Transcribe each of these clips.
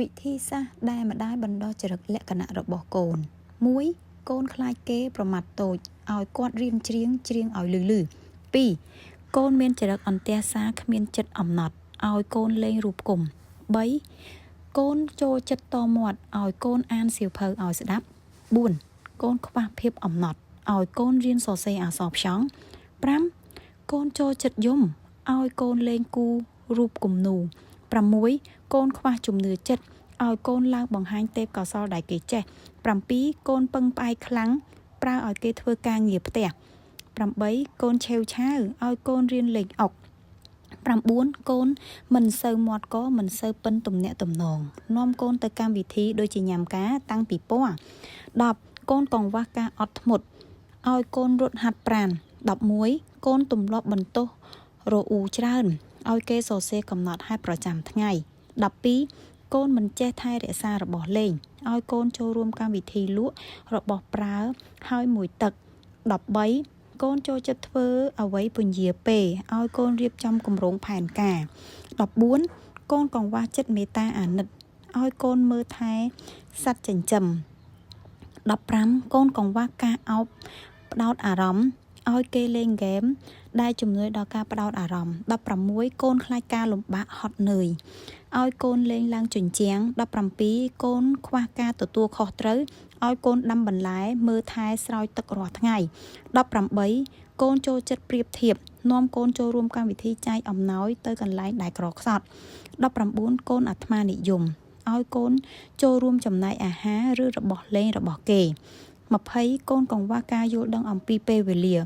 វិធីសាស្ត្រដែលម្ដាយបណ្ដុះចរិតលក្ខណៈរបស់កូន1កូនខ្លាចគេប្រមាថតូចឲ្យគាត់រៀនច្រៀងច្រៀងឲ្យលឺៗ2កូនមានចរិតអន្ទះសារគ្មានចិត្តអំណត់ឲ្យកូនលេងរូបគុំ3កូនចូលចិត្តតមាត់ឲ្យកូនអានសៀវភៅឲ្យស្ដាប់4កូនខ្វះភាពអំណត់ឲ្យកូនរៀនសរសេរអក្សរផ្ចង់5កូនចូលចិត្តយំឲ្យកូនលេងគូររូបគំនូរ6កូនខ្វះជំនឿចិត្តឲ្យកូនឡើងបង្ហាញទេពកោសល្យដែលគេចេះ7កូនពឹងផ្អែកខ្លាំងប្រើឲ្យគេធ្វើការងារផ្ទះ8កូនឆេវឆាវឲ្យកូនរៀនលេងអុក9កូនមិនសូវមាត់កមិនសូវប៉ិនទំនាក់ទំនងនាំកូនទៅកម្មវិធីដូចជាញ៉ាំការតាំងពីពណ៌10កូនកង្វះការអត់ធ្មត់ឲ្យកូនរត់ហាត់ប្រាណ11កូនទម្លាប់បន្ទោសរអ៊ូច្រើនឲ្យគេសរសេរកំណត់ហេតុប្រចាំថ្ងៃ12កូនមិនចេះថែរក្សារបស់លេងឲ្យកូនចូលរួមកម្មវិធីលក់របស់ប្រើហើយមួយទឹក13កូនចូលចិត្តធ្វើអ្វីពន្យាពេលឲ្យកូនរៀបចំគម្រោងផែនការ14កូនកង្វះចិត្តមេត្តាអាណិតឲ្យកូនមើលថែសត្វចិញ្ចឹម15កូនកង្វះការអោបផ្ដោតអារម្មណ៍ឲ្យគេលេងហ្គេមដែលជំនួយដល់ការផ្ដោតអារម្មណ៍16កូនខ្លាចការលំបាកហត់នឿយឲ្យកូនលេងឡើងជញ្ជាំង17កូនខ្វះការទទួលខុសត្រូវឲ្យកូនដាំបន្លែមើលថែស្រោចទឹករាល់ថ្ងៃ18កូនចូលចិត្តប្រៀបធៀបនាំកូនចូលរួមកម្មវិធីចែកអំណោយទៅកន្លែងដែលក្រខ្សត់19កូនអាត្មានិយមឲ្យកូនចូលរួមចំណែកអាហារឬរបស់លេងរបស់គេ20កូនកង្វះការយល់ដឹងអំពីពេលវេលា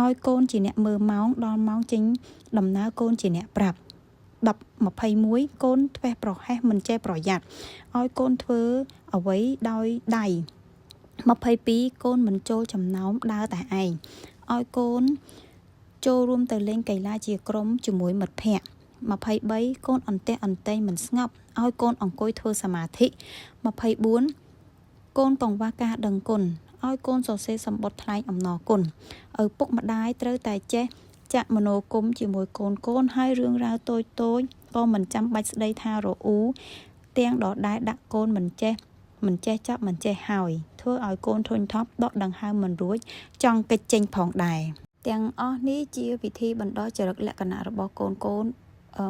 ឲ្យកូនជាអ្នកមើលម៉ោងដល់ម៉ោងចេញដំណើរកូនជាអ្នកប្រាប់10 21កូនធ្វេសប្រហែសមិនចេះប្រយ័ត្នឲ្យកូនធ្វើអ្វីដោយដៃ22កូនមិនចូលចំណោមដើរតែឯងឲ្យកូនចូលរួមទៅលេងកីឡាជាក្រុមជាមួយមិត្តភ័ក្តិ23កូនអន្ទះអន្ទែងមិនស្ងប់ឲ្យកូនអង្គុយធ្វើសមាធិ24កូនកង្វះការដឹងគុណឲ្យកូនសរសេរសម្បត្តិថ្លែងអំណរគុណឪពុកម្ដាយត្រូវតែចេះចាក់មនោគមជាមួយកូនកូនហើយរឿងរ៉ាវតូចតូចក៏មិនចាំបាច់ស្ដីថារអ៊ូទាំងដដែលដាក់កូនមិនចេះមិនចេះចាប់មិនចេះហើយធ្វើឲ្យកូនធុញថប់ដកដង្ហើមមិនរួចចង់គេចចេញផងដែរទាំងអស់នេះជាវិធីបណ្ដុះចរិតលក្ខណៈរបស់កូនកូន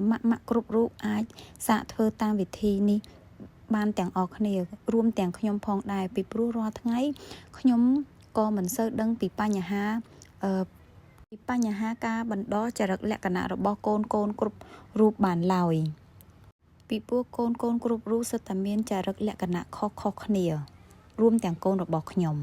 ម៉ាក់ម៉ាក់គ្រប់រូបអាចសាកធ្វើតាមវិធីនេះបានទាំងអស់គ្នារួមទាំងខ្ញុំផងដែរពីព្រោះរាល់ថ្ងៃខ្ញុំក៏មិនសូវដឹងពីបញ្ហាអឺពីបញ្ហាការបណ្ដុះចរិតលក្ខណៈរបស់កូនកូនគ្រប់រូបបានឡើយពីព្រោះកូនកូនគ្រប់រូបសុទ្ធតែមានចរិតលក្ខណៈខុសៗគ្នារួមទាំងកូនរបស់ខ្ញុំ។